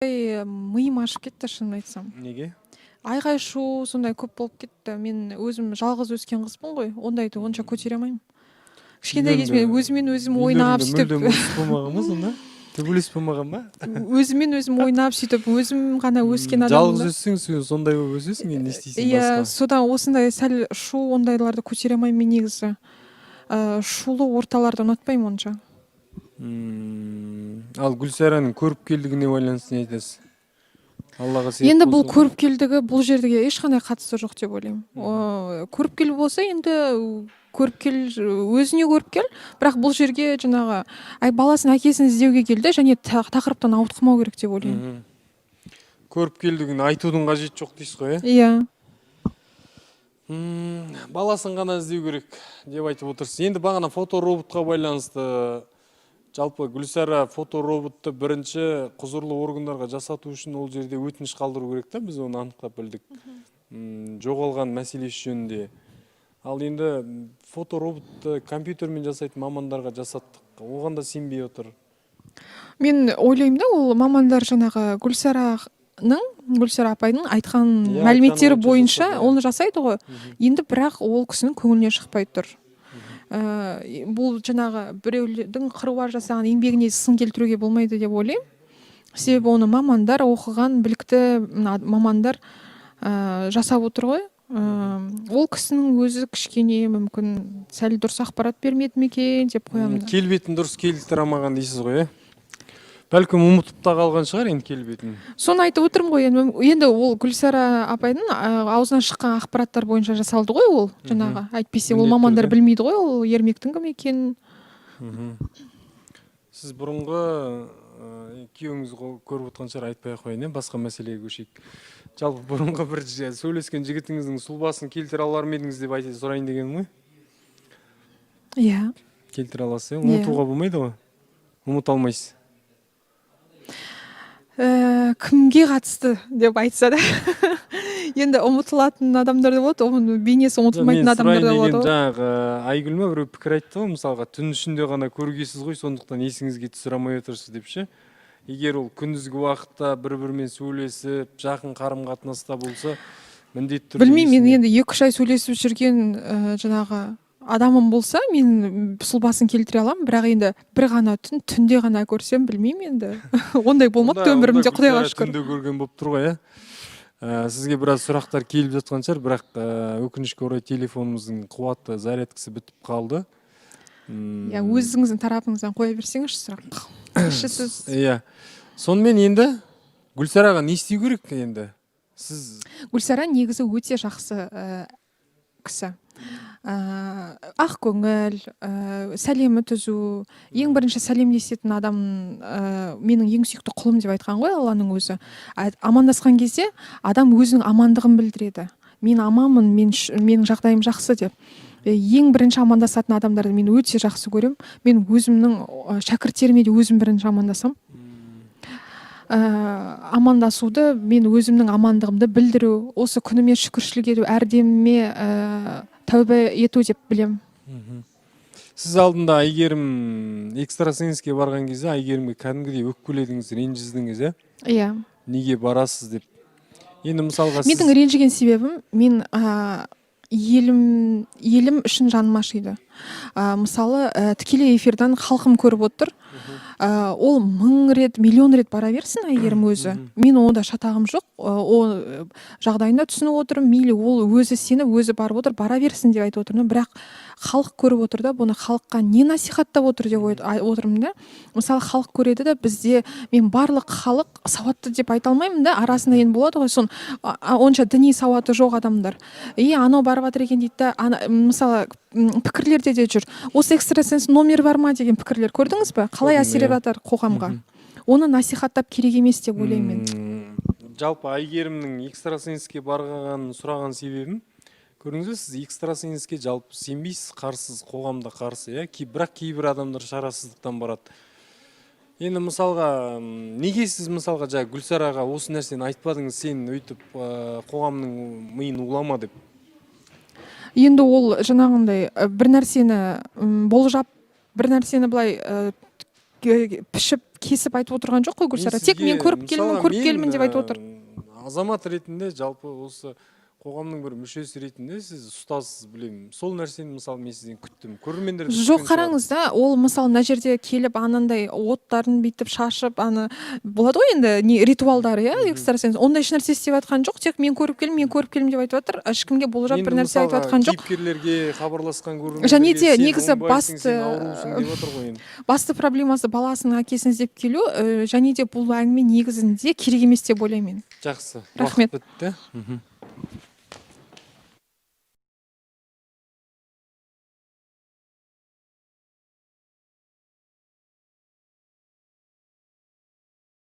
Миым ашып кетті, шынын айтсам. Неге? Айғай шу сондай көп болып кетті. Мен өзім жалғыз өскен қызбын ғой, ондайды онша көтере алмаймын. Кішкентай кезімнен өзімен өзім ойнап, сөйтіп. Мүлдем ұрыс болмаған ба сонда? Төбелес болмаған ба? Өзімен өзім ойнап, сөйтіп, өзім ғана өскен адаммын Жалғыз да. өссең, сен сондай болып өсесің енді, не істейсің Иә, басқа? Содан осындай сәл шу, ондайларды көтере алмаймын мен негізі. Шулы орталарды ұнатпаймын онша. Ал Гүлсараның көріпкелдігіне байланысты не айтасыз? Аллаға себеп Енді бұл болса. көріпкелдігі бұл жерге ешқандай қатысы жоқ деп ойлаймын. Көріпкел болса, енді көріпкел, өзіне көріпкел, бірақ бұл жерге жаңағы ай баласын, әкесін іздеуге келді және тақырыптан ауытқымау керек деп ойлаймын. Көріпкелдігін айтудың қажеті жоқ дейсіз ғой, иә? Иә. Баласын ғана іздеу керек деп айтып отырсыз. Енді бағана фотороботқа байланысты, жалпы Гүлсара фотороботты бірінші құзырлы органдарға жасату үшін ол жерде өтініш қалдыру керек та, біз оны анықтап білдік. Жоғалған мәселесі жөнінде. Ал енді фотороботты компьютермен жасайтын мамандарға жасаттық, оған да сенбей отыр. Мен ойлаймын да, ол мамандар жаңағы Гүлсараның, Гүлсара апайдың айтқан мәліметтері айтқаны бойынша бойынша жасады, иә. Оны жасайды ғой енді, бірақ ол кісінің көңілінен шықпай тұр. Бұл жаңағы біреулердің қыруар жасаған еңбегіне сын келтіруге болмайды деп ойлаймын, себебі оны мамандар, оқыған білікті мына мамандар жасап отыр ғой. Ол кісінің өзі кішкене мүмкін сәл дұрыс ақпарат бермеді ме екен деп қоямын да. Келбетін дұрыс келтіре алмаған дейсіз ғой, иә? Бәлкім, ұмытып та қалған шығар енді келбетін. Соны айтып отырмын ғой енді. Енді ол Гүлсара апайдың аузынан шыққан ақпараттар бойынша жасалды ғой ол жаңағы, әйтпесе ол Міндетті мамандар түрде. білмейді ғой ол Ермектің кім екенін. Сіз бұрынғы күйеуіңіз көріп отқан шығар, айтпай ақ қояйын, иә, басқа мәселеге көшейік. Жалпы бұрынғы бір сөйлескен жігітіңіздің сұлбасын келтіре алар ма едіңіз деп айта сұрайын дегенім ғой. Иә. Келтіре аласыз, иә? Иә. Ұмытуға болмайды ғой, ұмыта алмайсыз. Кімге қатысты деп айтса да, енді ұмытылатын адамдар да болады, оның бейнесі ұмытылмайтын Мен адамдар сұрайын да болады деген ғой. Жаңағы Айгүл ма, біреу пікір айтты ғой, мысалға, түн ішінде ғана көргенсіз ғой, сондықтан есіңізге түсіре алмай отырсыз деп ше. Егер ол күндізгі уақытта бір бірімен сөйлесіп, жақын қарым қатынаста болса, міндетті түрде Білмеймін мен. есіне- Енді 2-3 ай сөйлесіп жүрген жаңағы адамым болса, мен сұлбасын келтіре аламын, бірақ енді бір ғана түн, түнде ғана көрсем, білмеймін енді, ондай болмапты өмірімде, Онда құдайға Гүлсара шүкір. Түнде көрген болып тұр ғой, иә? Сізге біраз сұрақтар келіп жатқан шығар, бірақ өкінішке орай, телефонымыздың қуаты, зарядкасы бітіп қалды. Иә, өзіңіздің тарапыңыздан қоя берсеңізші сұрақ, кіші сіз. Иә, сонымен енді Гүлсараға не істеу керек енді сіз? Гүлсара негізі өте жақсы кісі, ақ көңіл, сәлемі түзу, ең бірінші сәлемдесетін адам, менің ең сүйікті құлым деп айтқан ғой Алланың өзі. Амандасқан кезде адам өзінің амандығын білдіреді: мен аманмын, менің жағдайым жақсы деп. Ең бірінші амандасатын адамдарды мен өте жақсы көремін. Мен өзімнің шәкірттеріме де өзім бірінші амандасамын. Амандасуды мен өзімнің амандығымды білдіру, осы күніме шүкіршілік ету, әр деміме тәубе ету деп білемін. Сіз алдында Әйгерім экстрасенске барған кезде Әйгерімге кәдімгідей өкпеледіңіз, ренжідіңіз, иә? Иә. Неге барасыз деп. Енді мысалға сіз Менің ренжіген себебім, мен елім үшін жаным ашиды. Мысалы, тікелей эфирден халқым көріп отыр. Ол мың рет, миллион рет бара берсін Әйгерім өзі, мен онда шатағым жоқ. Ол жағдайын да түсініп отырмын, мейлі, ол өзі сеніп, өзі барып отыр, бара берсін деп айтып отырмын. Бірақ халық көріп отыр да, бұны халыққа не насихаттап отыр деп отырмын да. Мысалы, халық көреді да, бізде мен барлық халық сауатты деп айта алмаймын да, арасында енді болады ғой сон онша діни сауаты жоқ адамдар, и анау барып жатыр екен дейді да. Ана, мысалы, пікірлерде де жүр, осы экстрасенс номер бар ма деген пікірлер, көрдіңіз ба, қалай Көрдім, әсер иә. етіп жатыр қоғамға? Оны насихаттап керек емес деп ойлаймын мен. Жалпы Әйгерімнің экстрасенске барғанын сұраған себебім, көрдіңіз бе, сіз экстрасенске жалпы сенбейсіз, қарсысыз, қоғамда қарсы, иә? Бірақ кейбір адамдар шарасыздықтан барады. Енді мысалға, неге сіз, мысалға, жаңа Гүлсараға осы нәрсені айтпадыңыз, сен өйтіп қоғамның миын улама деп? Енді ол жаңағындай бір нәрсені болжап, бір нәрсені былай пішіп кесіп айтып отырған жоқ қой Гүлсара. Мен Тек мен сізге, көріп келмін, мысалға, көріп мен, келмін деп айтып отыр. Азамат ретінде, жалпы осы қоғамның бір мүшесі ретінде, сіз ұстазсыз, білемін, сол нәрсені, мысалы, мен сізден күттім, көрермендер де Жоқ, күткен шығар. қараңыз да, ол, мысалы, мына жерде келіп, анандай оттарын бүйтіп шашып, аны болады ғой енді, не ритуалдары, иә, экстрасенс, ондай ешнәрсе істеп жатқан жоқ. Тек мен көріп келдім, мен көріп келдім деп айтып жатыр. Ешкімге болжап Енді бір нәрсе айтып мысалға, жатқан жоқ. Кейіпкерлерге хабарласқан көрермендерге Және де сен негізі оңбайсың, сен аурусың деп отыр ғой енді. Басты проблемасы баласының әкесін іздеп келу, және де бұл әңгіме негізінде керек емес деп ойлаймын мен. Жақсы. Рахмет. Уақыт бітті.